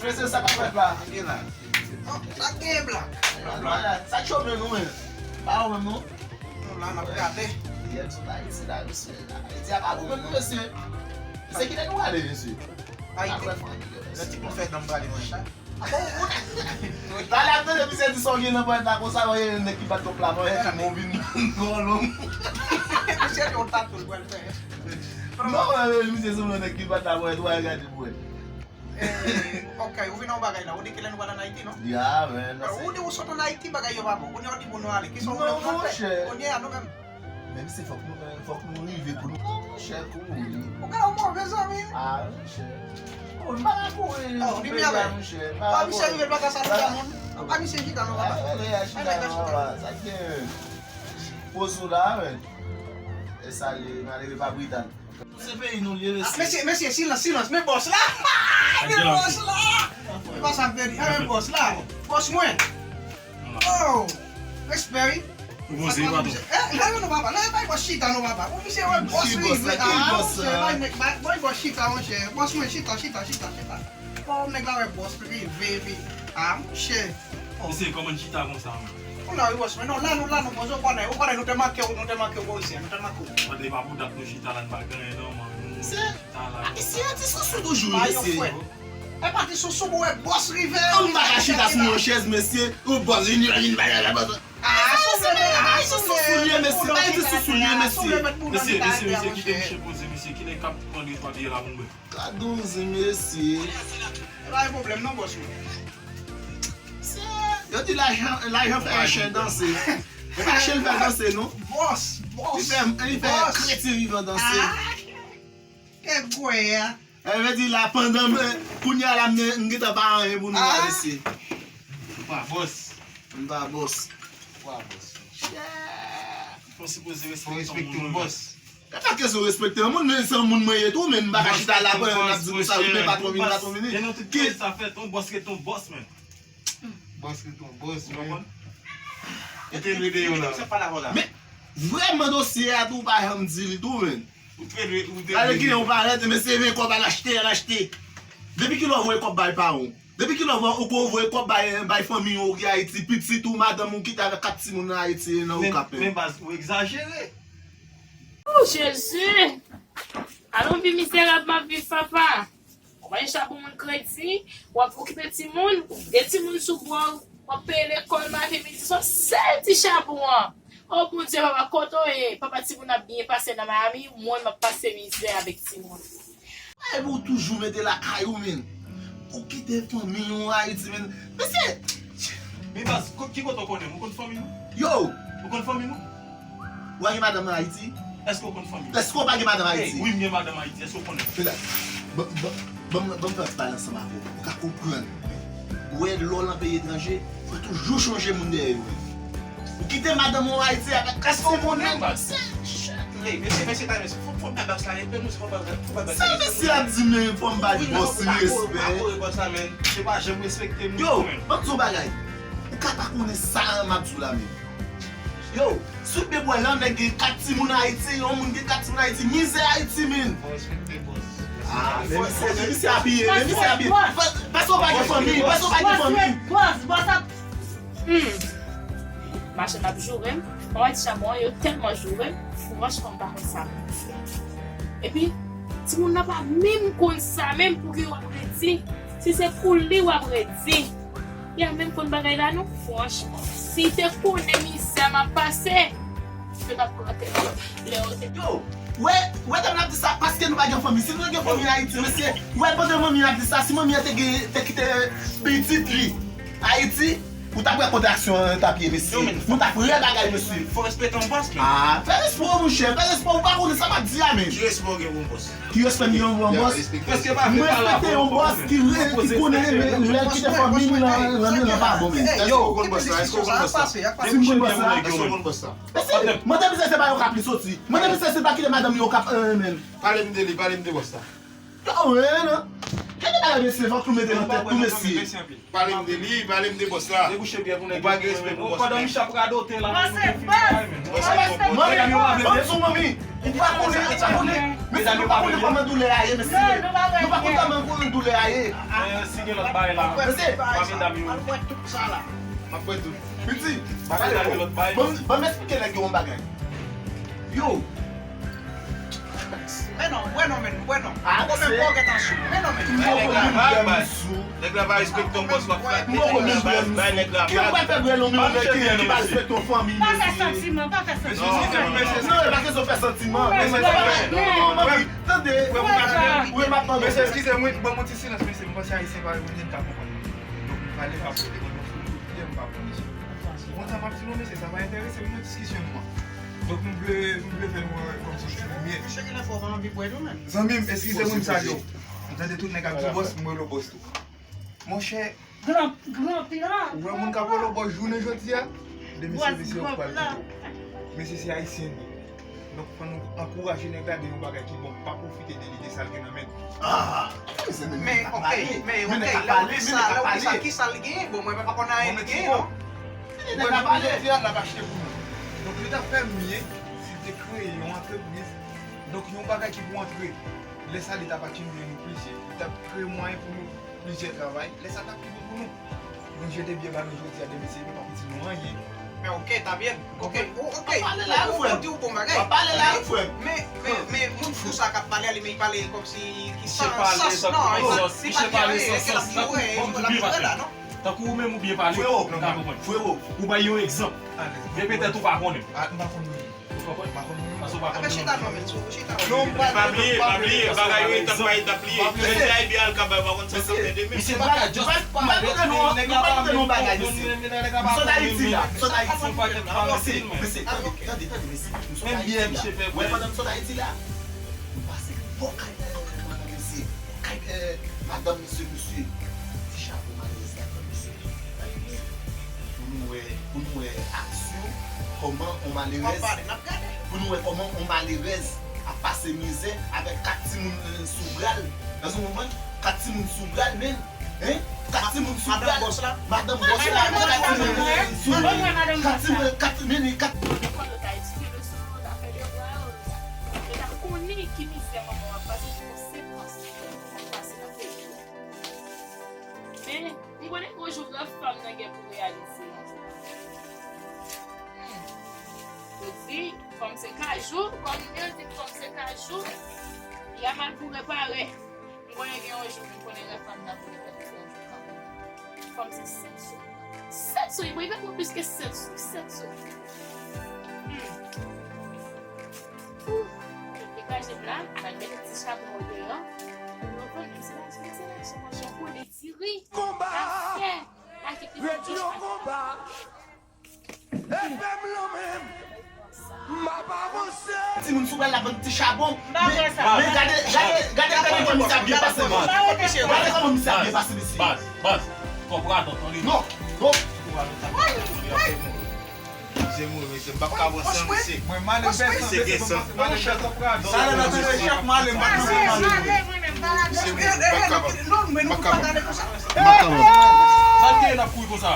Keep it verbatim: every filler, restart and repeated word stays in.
Mesye, sa k ap fèt la? Sa k gen la? Oh, sa k gen, Black? Sa k cho menm, nou menm? Pa ou menm, non? Nou la, n ap gade. Yè, sou Ayiti la, mesye. Ayiti a pa bon menm, non, mesye. Se ki lè nou ale, mesye? Ayiti. Lè ti moun fè dan m prale mwen, sa. Talè ap tande misye di sa w gen nan ponyèt la konsa, wè nèg ki bat kòb la ponyèt, men w vin twò long. Misye gen yon tatou l pral fè. Non, wè, misye sanble nèg ki bat la ponyèt, wè, gade pou wè. Eh, ok, ou vin nan yon bagay la, ou di kilè nou pral ann Ayiti, non? Ya, men, non, ou di ou sot ann Ayiti, bagay yo pa bon. Kounye a ou di pou nou ale. Kisa ou vle nou fè? Kounye a nou menm. Men misye, fòk nou, fòk nou rive pou nou. Non, monchè, kouri. Ou ka yon move zanmi. Ah, monchè. Oh, m pa ka kouri. Oh, li byen, monchè. Oh, misye rive, l pa ka salye moun. Ah, misye chita non, papa. Ah, misye chita non, papa. Sa k gen? Poz ou la, men. E salye, malere pa brital. Se peyi nou l ye, mesye. Ah, mesye, mesye, silans, silans. Men bòs la. Men bòs la. E pa sa m te di. Ah, men bòs la. Bòs mwen. Oh, respè wi. Ou poze, patwon. Eh, leve non, papa. Leve, bay bòs chita non, papa. Bon, misye wè bòs rive. Ah, monchè, bay nèg, bay, bay bòs chita, monchè. Bòs mwen, chita, chita, chita, chita. Oh, nèg la wè bòs rive, epi, ah, monchè. Oh. Mesye, kòman chita konsa, man? Ou la wi, bòs mwen. Non, la nou, la nou poze, ou konnen, ou konnen, nou te make w, nou te make w, bòs, nou te make w. Mande pa pou dat nou chita la, n pa gen anyen, non, man. Nou chita la. Ayisyen an ti sousou toujou, mesye. E pa ti sousou, ou wè bòs rive. Ou m pa ka chita sou yon chèz, mesye. Ou bòs vin, vin, vin, vin, vin. Ah, sousou, mesye. Pa di sousou l ye, mesye. Mesye, mesye, mesye, kite misye poze, mesye. Kilè k ap pran de twa biyè la pou mwen? Gad on zen, mesye. E pa gen pwoblèm, non, bòs mwen. Yo di lajan, lajan fè chen danse. E pa chen l fè danse, non. Bòs, bòs. Li fè, li fè kretin vivan danse. Ah. Kèk gwè a. Sa vle di la, pandan m, kounye a la, m, m gentan pa anyen pou nou la, mesye. Ou pa bòs. M pa bòs. Ou pa bòs. Chè. Ou sipoze respekte yon moun, bòs. E pa kesyon respekte yon moun, men se yon moun mwen ye tou, men m pa ka chita la, pandan n ap di konsa, wi, men patwon vini, patwon vini. E nan tout peyi sa fèt, yon bòs ret yon bòs, men. Bòs ret yon bòs, men. Ou te dwe deyò la. Men, vrèman dosye a tou, ou pa janm di li tou, men. Ou te dwe, ou te dwe. Gade ki jan ou parèt, mesye, men kòb al achte, al achte. Depi kilè w voye kòb bay paran w? Depi kilè w voye, ou ko voye kòb bay, bay fanmi w ki Ayiti, pitit ou, madanm ou kite avèk kat timoun nan Ayiti, nan Okap, men. Men baz, ou egzajere. Oh, Jezi! Alon vi mizerab m ap viv, papa. Ou pa gen chabon moun kredi, w ap okipe timoun, de timoun sou bò w, w ap peye lekòl maten, midi, swa, sèl ti chabon an. Oh, Bondye, papa, kote w ye? Papa, timoun ap byen pase nan Miami, mwen, m ap pase mizè avèk timoun. Ay, bon, ou toujou mete lakay ou, men. Ou kite fanmi w Ayiti, men. Mesye! Men baz, ko-, ki kote w konnen m? Ou konn fanmi nou? Yo! Ou konn fanmi nou? Ou pa gen madanm nan Ayiti? Èske w konn fanmi nou? Èske w pa gen madanm Ayiti? Wi, m gen madanm Ayiti. Èske w konnen? Ban, ban, ban m, ban m fè yon ti pale ansanm avè w. Ou ka konprann. Ou wè, lè w nan peyi etranje, fò w toujou chonje moun dèyè yo. Ou kite madanm ou Ayiti avèk kat timoun, men. Ey, mesye, mesye, mesye, fò, fò bay bòs la respè, nou, fò bay, fò bay bòs la respè. Sa mesye ap di, men, fò m bay bòs respè. Wi, non, pa kore bòs la, men. Yo, ban m di w yon bagay. Ou ka pa konnen sa m ap di w la, men. Yo, sou de bò la, nèg gen kat timoun Ayiti, yon moun gen kat timoun Ayiti, mizè Ayiti, men. Fò respekte bòs. Ah, men misye, men misye abiye, men misye abiye. Paske w pa gen fanmi, paske w pa gen fanmi. Bòs, bòs ap Hmm. Machann ap joure m. Mwen wè ti chabon an, yo tèlman joure m. Franchman, m pa konn sa pou m fè. Epi, timoun nan pa menm konn sa, menm pou ki w ap redi. Si se pou li w ap redi. Li a menm konn bagay la, non? Franchman, si te konnen mizè m ap pase, yo t ap pran tèt yo. Lè yo te Yo, wè, wè, tèm n ap di sa, paske nou pa gen fanmi. Si nou te gen fanmi Ayiti, mesye, wè, pandan manmi ap di sa, si manmi an te gen, te kite pitit li Ayiti, ou t ap wè kote aksyon an t ap ye, mesye. Nou t ap wè bagay, mesye. Fò respekte yon bòs, men. Ah, fè respè w, monchè, fè respè w, ou pa konnen sa m ap di a, men. Ki respè w gen pou yon bòs? Ki respè m gen pou yon bòs? Mwen respekte yon bòs ki re-, ki konnen lè l kite fanmi l nan, nan, nan pa bon, men. Yo, ou konn bòs la? Èske ou konn bòs la? Si m konn bòs la? Èske ou konn bòs la? Mesye, mande misye se pa Okap li soti. Mande misye se pa kite madanm li Okap, eh, men. Pale m de li, pale m de bòs la. Yo, men, non. Gen Ala mesye, vant ou mete nan tèt tou, mesye. Pale m de li, pale m de bòs la. Ou pa gen respè pou bòs la. Pandan Micha ap radote la. Bòs se bòs. Bòs se bòs. Manmi, ban m sou manmi. Ou pa konnen, ou pa konnen. Mesye, nou pa konnen kòman doulè a ye, mesye. Nou pa konnen kòman doulè a ye. Si gen lòt bagay la. Mesye. Pa medam yo. M ap wè tout sa la. M ap wè tout. Piti, ban m, ban m eksplike nèg yo yon bagay. Yo. Men non, wè non, men, wè non. Ou menm pa w gentan sou. Men non, men. Bay nèg la vag, baz. Nèg la pa respekte yon bòs w ap flatte. Bay nèg la vag. Ki yo pral fè bwè lonmen yon nèg ki, ki pa respekte yon fanmi, mesye? Pa fè santiman, pa fè santiman. Non, e pa kesyon fè santiman. Non, non, non, tande. Mesye, eskize m, wi, ban m yon ti silans, mesye, m panse Ayisyen pa reponn, m ka konprann. Donk, m prale pa pote, m pa pote, m pa pote. Ou konn sa m ap di nou, mesye, sa pa enterese m nan diskisyon nou an. Donk, m vle, m vle fè nou wè kòmsi m se premye. Mesye, gen lè fò w pa anvi bwè tou menm. Zanmi m, eskize m, wi, m salye w. M tande tout nèg ap di bòs, m rele w bòs tou. Monchè, gran, gran pilan. Ou wè moun k ap rele w bòs jounen jodi a? De mesye, mesye yo pral kite w. Mesye, se ayisyen li. Donk, fò nou ankouraje nèg la de yon bagay ki bon, pa pwofite de li, de sa l gen nan men l. Ah! Men, ok, men, ok, lè w di sa, lè w di sa, ki sa l genyen? Bon, mwen pa konn anyen li genyen, non. Nèg la pale. Jodi a, l ap achte pou nou. Donk, li t ap fè mye si l te kreye yon antrepriz. Donk, yon bagay ki pou antre. Lè sa, li t ap akimile nou plizye. Li t ap kreye mwayen pou nou plizye travay. Lè sa, l t ap pi bon pou nou. Nou jete byen ba nou jodi a, demen se nou p ap itil nou anyen. Men ok, ta byen. Ok, ok. Ou di w bon bagay. W ap pale la, wi, frè m. Men, men, men, moun fou sa k ap pale a, li, men li pale kòmsi ki san sans, non, li pale, li pale san sans. Tankou ou menm ou byen pale, m ka konprann. Frero, ou bay yon egzanp. Men petèt ou pa konnen. Ou konprann? Paske ou pa konn. Non, pa bliye, pa bliye, bagay yo etap pa etap li ye. Lè se Ayibye al kaba, pa konn sa k ap fè demen. Mesye, pa ka just parèt, men nèg la pa menm konprann menm, men nèg la pa konn menm. M sot Ayiti la, m sot Ayiti. Mesye, tande, tande, tande, mesye. M sot Ayiti la. Wè, pandan m sot Ayiti la, m pase bò kay madanm nan, mesye. Kay, eh, madanm, mesye, mesye. Ti chapo malerèz la, mesye. Pou nou wè, pou nou wè aksyon, kòman on malerèz, pou nou wè kòman on malerèz ap pase mizè avèk kat timoun, eh, sou bra l. Èske w konprann? Kat timoun sou bra l, men, hein? Kat timoun sou bra l. Madanm bòs la. Madanm bòs la, kat timoun sou bra l. Kat timoun, kat, men, men, kat. Lekòl yo ta etidye leson yo, ta fè devwa yo, yo ta konnen ki mizè manman w ap pase, ki konsekans manman w ap pase nan peyi yo. Men, m konnen gon jou rèv pa m nan gen pou reyalize. Hmm. Yo di, fanm se kajou, kòm yo di fanm se kajou, y a mal pou repare. M konnen gen yon jou, m konnen rèv pa m nan pou repare yon jou kanmenm. Fanm se sèt sou. Sèt sou, li rive pou plis ke sèt sou, sèt sou. Hmm. Ouh, degaje m la, m al mete ti chabon deyò. Pou nou konn, se la, se la, se la, se la, se la, Diri. Konba! Redi yon konba! Epe m lanmen m! M ap avanse! Timoun sou bal la, bann ti chabon. Men, men gade, gade, gade, gade kòman misye ap byen pase, men. Gade kòman misye ap byen pase, mesye. Baz, baz, fò pradon, tande. Non, non. Mesye mouri, mesye, m p ap ka pran san, mesye. Mwen, malè pèsonn, mesye, mwen pase malè pèsonn, pradon. Sa lè nan tande chèf malè, m pa t nan malè. Mesye mouri, m p ap ka pran. M p ap ka pran. M p ap ka pran. Sa l genyen n ap kouri konsa?